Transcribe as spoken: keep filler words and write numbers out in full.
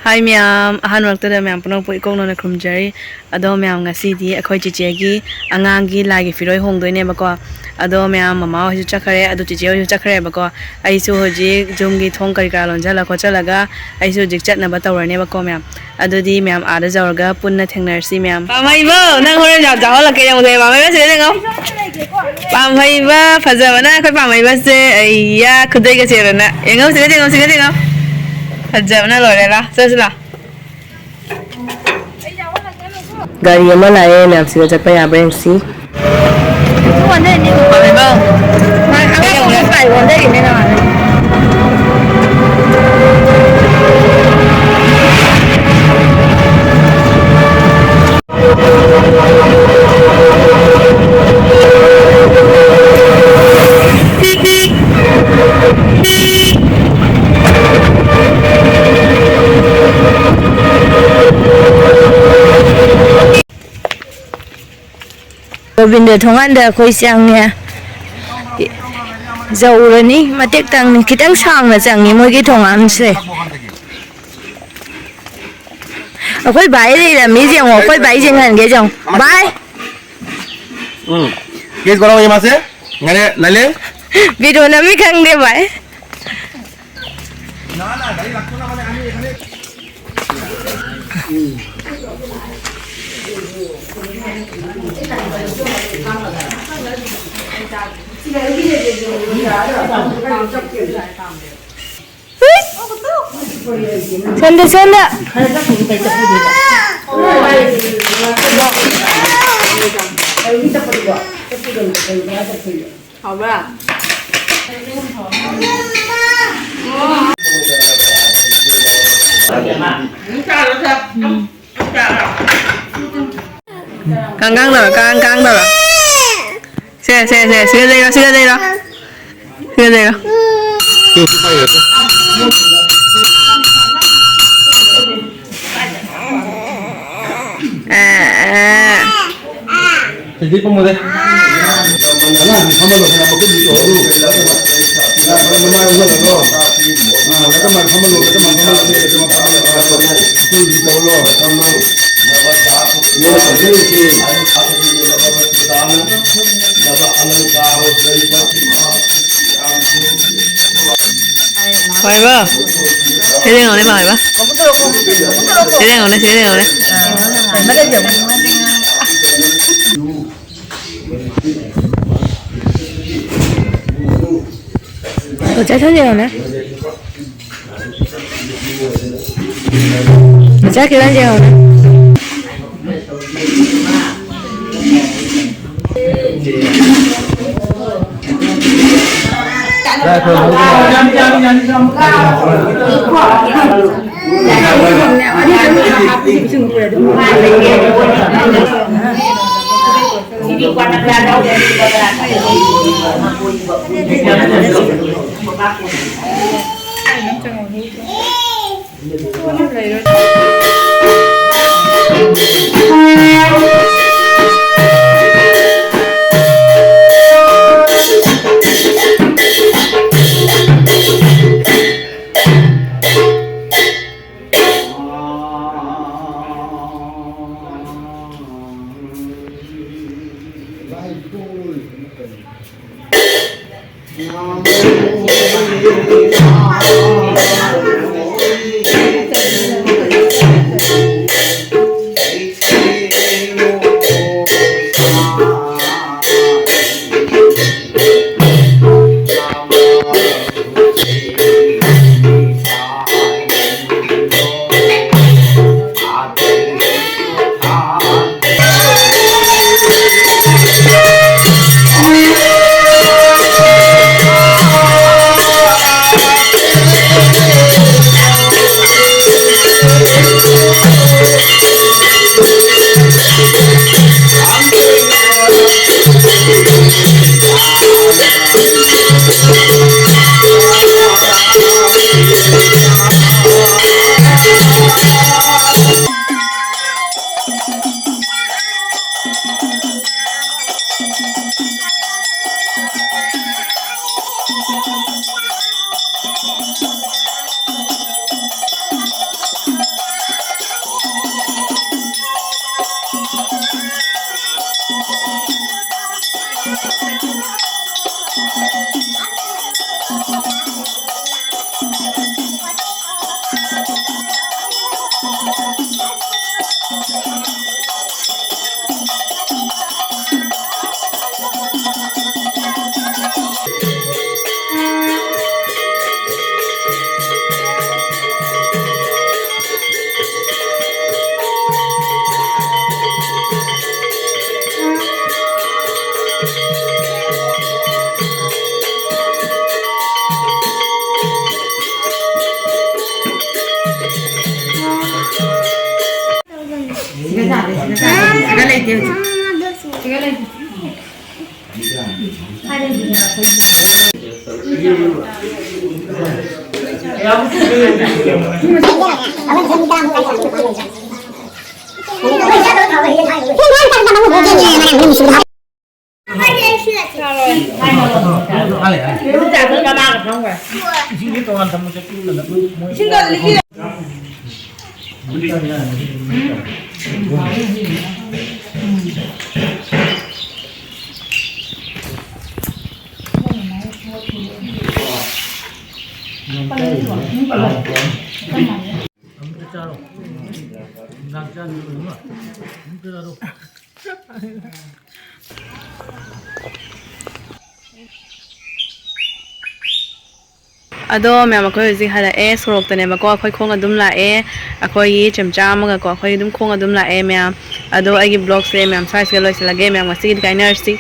ꯍꯥꯏ ꯃꯌꯥꯝ, ꯑꯍꯥꯟꯕ ꯃꯛꯇꯗ ꯃꯌꯥꯝ ꯄꯨꯝꯅꯃꯛꯄꯨ ꯏꯀꯣꯛꯅꯅ ꯈꯨꯔꯨꯝꯖꯔꯤ꯫ ꯑꯗꯣ ꯃꯌꯥꯝ, ꯉꯁꯤꯗꯤ ꯑꯩꯈꯣꯏ ꯆꯤꯆꯦꯒꯤ ꯑꯉꯥꯡꯒꯤ ꯂꯥꯏꯒꯤ ꯐꯤꯔꯣꯏ ꯍꯣꯡꯗꯣꯏꯅꯦꯕꯀꯣ꯫ ꯑꯗꯣ ꯃꯌꯥꯝ, ꯃꯃꯥ ꯍꯣꯏꯁꯨ ꯆꯠꯈ꯭ꯔꯦ, ꯑꯗꯨ ꯆꯤꯆꯦ ꯍꯣꯏꯁꯨ ꯆꯠꯈ꯭ꯔꯦꯕꯀꯣ꯫ ꯑꯩꯁꯨ ꯍꯧꯖꯤꯛ ꯌꯨꯝꯒꯤ ꯊꯣꯡ ꯀꯔꯤ ꯀꯔꯥ ꯂꯣꯟꯁꯤꯜꯂ ꯈꯣꯠꯆꯜꯂꯒ ꯑꯩꯁꯨ ꯍꯧꯖꯤꯛ ꯆꯠꯅꯕ ꯇꯧꯔꯅꯦꯕꯀꯣ ꯃꯌꯥꯝ꯫ ꯑꯗꯨꯗꯤ ꯃꯌꯥꯝ ꯑꯥꯗ ꯌꯧꯔꯒ ꯄꯨꯟꯅ ꯊꯦꯡꯅꯔꯁꯤ ꯃꯌꯥꯝ꯫ ꯄꯥꯝꯍꯩꯕꯧ, ꯅꯪ ꯍꯣꯔꯦꯟ ꯌꯥꯝ ꯆꯥꯎꯍꯜꯂꯛꯀꯦ ꯌꯦꯡꯉꯨꯁꯦ꯫ ꯄꯥꯝꯍꯩꯕ ꯁꯤꯗ ꯌꯦꯡꯉꯣ꯫ ꯄꯥꯝꯍꯩꯕ ꯐꯖꯕꯅ ꯑꯩꯈꯣꯏ ꯄꯥꯝꯍꯩꯕꯁꯦ, ꯑꯩꯌꯥ, ꯈꯨꯗꯩꯒ ꯁꯦꯠꯂꯅ꯫ ꯌꯦꯡꯉꯣ ꯁꯤꯗ, ꯌꯦꯡꯉꯣ ꯁꯤꯗ, ꯌꯦꯡꯉꯣ꯫ ꯐꯖꯕꯅ ꯂꯣꯏꯔꯦ꯫ ꯂꯥ, ꯆꯠꯂꯁꯤ ꯂꯥ꯫ ꯒꯥꯔꯤ ꯑꯃ ꯂꯥꯛꯑꯦ, ꯃꯌꯥꯝꯁꯤꯒ ꯆꯠꯄ ꯌꯥꯕ꯭ꯔꯥ ꯌꯦꯡꯁꯤ꯫ ꯒꯣꯕꯤꯟꯗ ꯊꯣꯡꯒꯥꯟꯗ ꯑꯩꯈꯣꯏ ꯆꯪꯉꯦ꯫ ꯌꯧꯔꯅꯤ, ꯃꯇꯦꯛꯇꯪꯅꯤ, ꯈꯤꯇꯪ ꯁꯥꯡꯅ ꯆꯪꯉꯤ ꯃꯣꯏꯒꯤ ꯊꯣꯡꯒꯥꯟꯁꯦ꯫ ꯑꯩꯈꯣꯏ ꯚꯥꯏ ꯂꯩꯔꯝꯃꯤ, ꯌꯦꯡꯉꯣ, ꯑꯩꯈꯣꯏ ꯚꯥꯏ ꯌꯦꯡꯍꯟꯒꯦ, ꯌꯦꯡꯉꯣ, ꯚꯥꯏ꯫ ꯎꯝ, ꯀꯦꯁ ꯀꯔ ꯃꯥꯁꯦ, ꯉꯥꯏꯔꯦ, ꯂꯂꯦ꯫ ꯚꯤꯗꯤꯑꯣ ꯅꯝꯃꯤ ꯈꯪꯗꯦ, ꯚꯥꯏ꯫ ꯁꯣꯝꯗ, ꯁꯣꯝꯗ꯫ ꯍꯥꯎꯕ꯭ꯔꯥ? ꯀꯥꯡ ꯀꯥꯡ ꯇꯧꯔꯣ, ꯀꯥꯡ ꯀꯥꯡ ꯇꯧꯔꯣ꯫ ꯁꯦ, ꯁꯦ, ꯁꯦ, ꯁꯤꯗ ꯂꯩꯔꯣ, ꯁꯤꯗ ꯂꯩꯔꯣ꯫ ꯁꯤꯗ ꯂꯩꯔꯣ꯫ ꯑꯦ, ꯑꯦ꯫ ꯁꯤꯗꯤ ꯄꯨꯝꯃꯨꯗꯦ꯫ ꯑꯉꯥꯡꯁꯤꯡ ꯐꯝꯍꯜꯂꯣ, ꯈꯔ ꯃꯈꯨꯠ ꯇꯧꯍꯜꯂꯨ꯫ ꯑꯥ, ꯈꯔ ꯃꯃꯥꯏ ꯑꯣꯟꯁꯤꯜꯍꯜꯂꯣ꯫ ꯑꯥ, ꯈꯔ ꯃꯥꯏ ꯐꯝꯍꯜꯂꯣ, ꯈꯔ ꯃꯥꯏ ꯐꯝꯍꯜꯂꯣ, ꯈꯔ ꯃꯥꯏ ꯐꯝꯍꯜꯂꯣ꯫ ꯃꯈꯨꯠ ꯇꯧꯍꯜꯂꯣ꯫ ꯄꯥꯏꯕ꯫ ꯁꯤ ꯌꯦꯡꯉꯣꯅꯦ, ꯄꯥꯏꯕ꯫ ꯁꯤ ꯌꯦꯡꯉꯣꯅꯦ, ꯁꯤ ꯌꯦꯡꯉꯣꯅꯦ꯫ ꯄꯣꯠꯆꯥꯏ ꯊꯣꯟꯖꯤꯜꯂꯣꯅꯦ꯫ ꯄꯣꯠꯆꯥꯏ ꯈꯤꯇꯪ ꯌꯦꯡꯉꯣꯅꯦ꯫ ꯁꯤꯒ ꯂꯩꯇꯦ ꯍꯧꯖꯤꯛ꯫ ꯁꯤꯒ ꯂꯩꯇꯦ꯫ ꯑꯃꯨꯛꯇ ꯆꯥꯔꯣ꯫ ꯅꯨꯡꯗꯥꯡ ꯆꯥꯗ꯭ꯔꯤꯕ ꯂꯣꯏꯅꯃꯛ꯫ ꯑꯃꯨꯛꯇ ꯆꯥꯔꯣ꯫ ꯑꯗꯣ ꯃꯌꯥꯝ, ꯑꯩꯈꯣꯏ ꯍꯧꯖꯤꯛ ꯍꯜꯂꯛꯑꯦ, ꯁꯣꯔꯣꯛꯇꯅꯦꯕꯀꯣ, ꯑꯩꯈꯣꯏ ꯈꯣꯡ ꯑꯗꯨꯝ ꯂꯥꯛꯑꯦ꯫ ꯑꯩꯈꯣꯏꯒꯤ ꯆꯦꯝꯆꯥ ꯑꯃꯒꯀꯣ, ꯑꯩꯈꯣꯏ ꯑꯗꯨꯝ ꯈꯣꯡ ꯑꯗꯨꯝ ꯂꯥꯛꯑꯦ ꯃꯌꯥꯝ꯫ ꯑꯗꯣ ꯑꯩꯒꯤ vlogꯁꯦ ꯃꯌꯥꯝ ꯁ꯭ꯋꯥꯏꯁꯤꯒ ꯂꯣꯏꯁꯤꯜꯂꯒꯦ ꯃꯌꯥꯝ, ꯉꯁꯤꯒꯤꯗꯤ ꯀꯥꯏꯅꯔꯁꯤ꯫